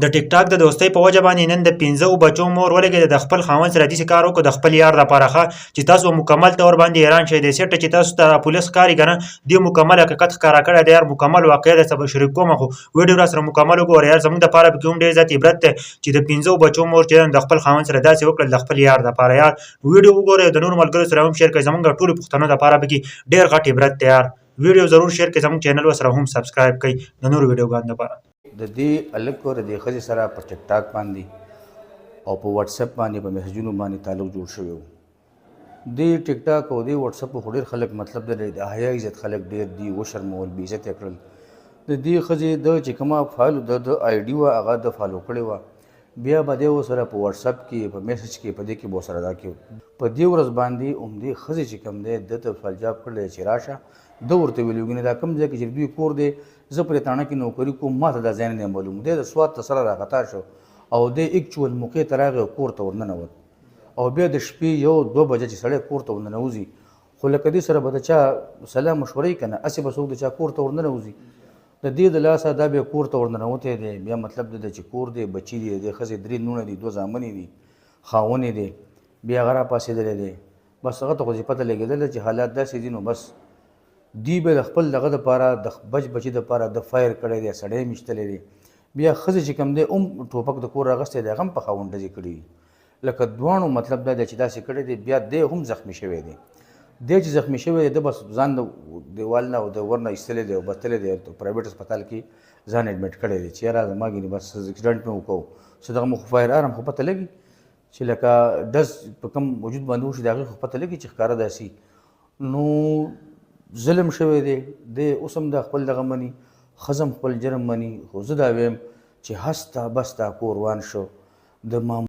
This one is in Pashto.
د ټیک ټاک د دوستۍ په وجه باندې نن د پنځه بچو مور ولګېده، د خپل خاوند سره داسې کار وکړو د خپل یار دپاره. ښه چې تاسو مکمل طور باندې حیران شئ. د سیټه چې تاسو ته پولیس ښکاري که نه، دې مکمل حقیقت ښکاره کړی دی یار. مکمل واقعه درته به شریک کوم، خو ویډیو را سره مکمل وګوره یار. زموږ دپاره پکې هم ډېر زیات عبرت دی چې د پنځو بچو مور چې د خپل خاوند سره داسې وکړل د خپل یار دپاره یار. ویډیو وګورئ، د نورو ملګرو سره هم شیر کړئ. زموږ ټولو پښتنو دپاره پکې ډېر غټ عبرت دی یار. ویډیو ضرور شیر کړئ، زموږ چینل ورسره هم سبسکرایب کړئ د نورو ویډیوګانو دپاره. د دې هلک او د دې ښځې سره په ټیک ټاک باندې او په واتساپ باندې په میسجونو باندې تعلق جوړ شوی و. دې ټیک ټاک او دې واتساپ خو ډېر خلک مطلب د حیا عزت خلک ډېر دي وشرمول، بې عزته یې کړل. د دې ښځې د چې کومه فالو د آی ډي وه، هغه د فالو کړې وه. بیا به دی ورسره په واتساپ کې، په میسج کې، په دې کې به ورسره دا کې. په دې ورځ باندې همدې ښځې چې کوم دی ده ته سوال جواب کړی چې راشه. ده ورته ویلي ګنې دا کوم ځای کې چې دوی کور دی، زه پرې تاڼه کې نوکري کوم، ما ته دا ځای نه دی معلوم. دی د سوات ته سره راخطا شو او دی اکچوال موقع ته راغی او کور ته ورننوت. او بیا د شپې 1-2 بجه چې سړی کور ته ورننوځي، خو لکه دې سره به د چا سلا مشوره یې که نه، هسې به څوک د چا کور ته ورننوځي؟ د دې د لاسه دا بیا کور ته ورننوتی دی. بیا مطلب د چې کور دی، بچي دی، د ښځې درې نوڼه دي، دوه زامن دي، خاوند دی. بیا هغه راپاڅېدلی دی. بس هغه ته خو چې پته لګېدله چې حالات داسې دي، نو بس دی به د خپل دغه دپاره، د بچ بچي دپاره د فایر کړی دی، سړی یې ویشتلی دی. بیا ښځې چې کوم دی هم ټوپک د کور راغستی دی، هغه هم په خاوند ډزې کړي دي. لکه دواړو مطلب دا دی چې داسې کړی دی. بیا دی هم زخمی شوی دی. دی چې زخمی شوی دی، ده بس ځان د دیوال نه او د ور نه ایستلی دی او بس تللی دی، پرایویټ هسپتال کې ځان اډمټ کړی دی چې یاره زما ګینې بس اکسیډنټ مې وکړو. څه دغه مو خو فایر ارم خو پته لګي چې لکه ډز په کوم وجود باندې وشي، د هغې خو پته لګي چې ښکاره داسي. نو ظلم شوی دی. دی اوس هم د خپل دغه مني، ښځه هم خپل جرم مني، خو زه دا وایم چې هسته بسته کور وان شو د ما.